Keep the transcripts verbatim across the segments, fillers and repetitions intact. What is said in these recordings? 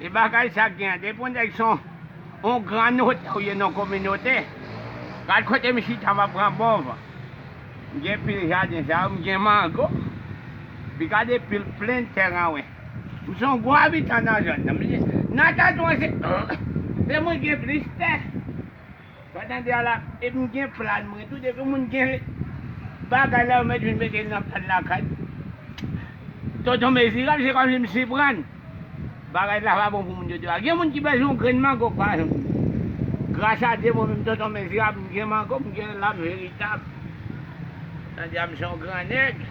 Se bagay sa k gen an. Depi yon nèg se yon, yon gran notè ou ye nan yon kominote, gad kote m chita, m ap pran bon van. M gen pil jaden sa yo, m gen mango. Pi gade pil plen tè ranwen. M se yon gwo abitan nan zòn nan. M di, nan Tanzon, se, se mwen gen plis tè. Sa w tande a la, epi m gen plan mwen tou, depi moun gen bagay la, yo mèt vin mete l nan plan lakay. Tonton Mezirab, se kòmsi m siprann. Bagay la pa bon pou moun yo di a. Gen moun ki bezwen yon grenn mango, pa egzanp. Gras a Dye, mwen menm, Tonton Mezirab, m gen mango, m gen lam veritab. Tande a, m se yon gran nèg.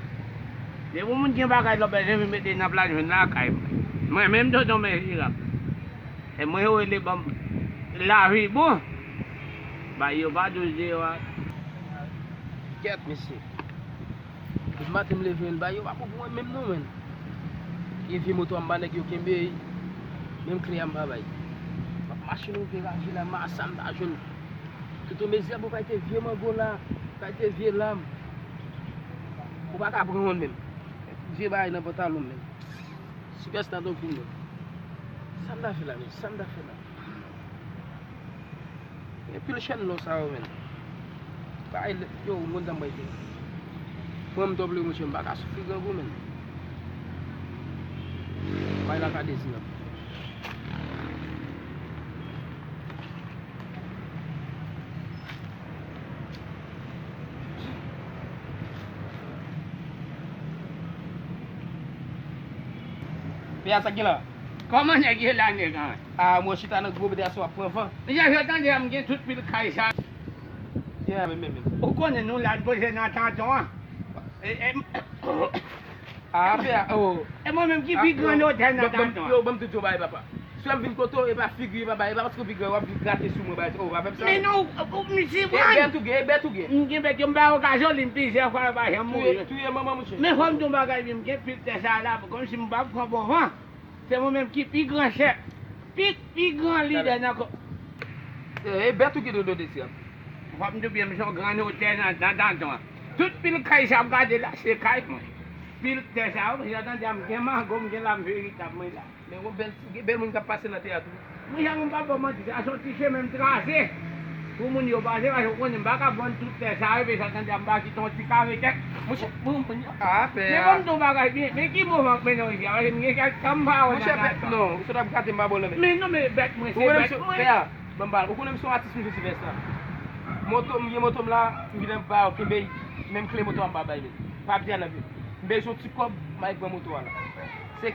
Depi moun gen bagay la, w bezwen vin mete l nan plan jwenn lakay mwen. Mwen menm, Tonton Mezirab. E mwen yo rele ban m lavi bon. Bay yo pa douz deyò a. Kèt, mesye. Depi maten m leve, men bay yo pa bon pou mwen menm non, men. Gen vye moto anba nèg yo kenbe, menm kle a m pa bay. M ap mache nan vye raje la, m a sa m ta jwenn. Tonton Mezirab, ou kay te vye mango la, ou kay te vye lam. Ou pa ka pran yon menm. Vye bagay nan pantalon m menm. Sipèsta tankou m menm. Sa m ta fè la menm? Sa m ta fè la? Gen pil chèn lò sa yo menm. Bay lè, yo, m konn sa m pral fè. Pran m tòp le monchè, m pa ka soufri grangou menm. Bay la ka dezidan. Pè a, sa k gen la? Kòman nèg ye la, nèg an? A, mwen chita nan gwo bèdè a, w ap pran van. Mesye, yo tande a, m gen tout pil kay sa. Yeah, men, men, men. Ou konnen nou la, n poze nan Tanton an. E, e, A, pè a, oh. E mwen menm ki pi gran notè nan Tanton an. Yo, ban m di w yon bagay, papa. Si w ap vin kote w, e pa figi, e pa bagay, e pa paske w pi gran, w ap vin grate sou mwen, bagay, oh, pa fè m sa. Men non, ou, ou, misye, e bèt ou gen, e bèt ou gen. M gen bèt yo, m bay okazyon li, m plizyè fwa, yo pa janm mouri. Touye, touye manman, monchè. Men fò m di w yon bagay, wi, m gen pil tè sa la, kòmsi m pa pran bon van. Se mwen menm ki pi gran chèf, pi, pi gran lidè nan ko-, e, e bèt ou gen Tonton Mezirab. Fò m di w byen, m se yon gran notè nan, nan Tanton an. Tout pil kay sa w ap gade la, se kay mwen. Pil tè sa yo, jan tande a, m gen mango, m gen lam veritab mwen la. Men yon bèl, gen bèl moun k ap pase nan tè a tou. Mwen, jan m pa ba w manti, sa se yon ti chemen m trase. Pou moun yo pase, paske w konnen m pa ka vann tout tè sa yo, epi sa tande a m pa kite yon ti kare tèt. Monchè, bon, bon, a, pè a. Men bon, m di w bagay byen, men ki moman k mennen w isi a, paske m gen kèk tan m pa wè nan Tanton. Monchè, pè, non, ou sot ap gate m pa ba w lanmè. Men non, men bèt mwen, se bèt mwen. Pè a, ban m pale, ou konnen m se yon atis, m jwe Silvèsta. Moto, m gen moto m la, m vin anba, kenbe, menm kle moto a m pa bay li. Pa di a nan vi. M bezwen yon ti kòb, m al pran moto a la.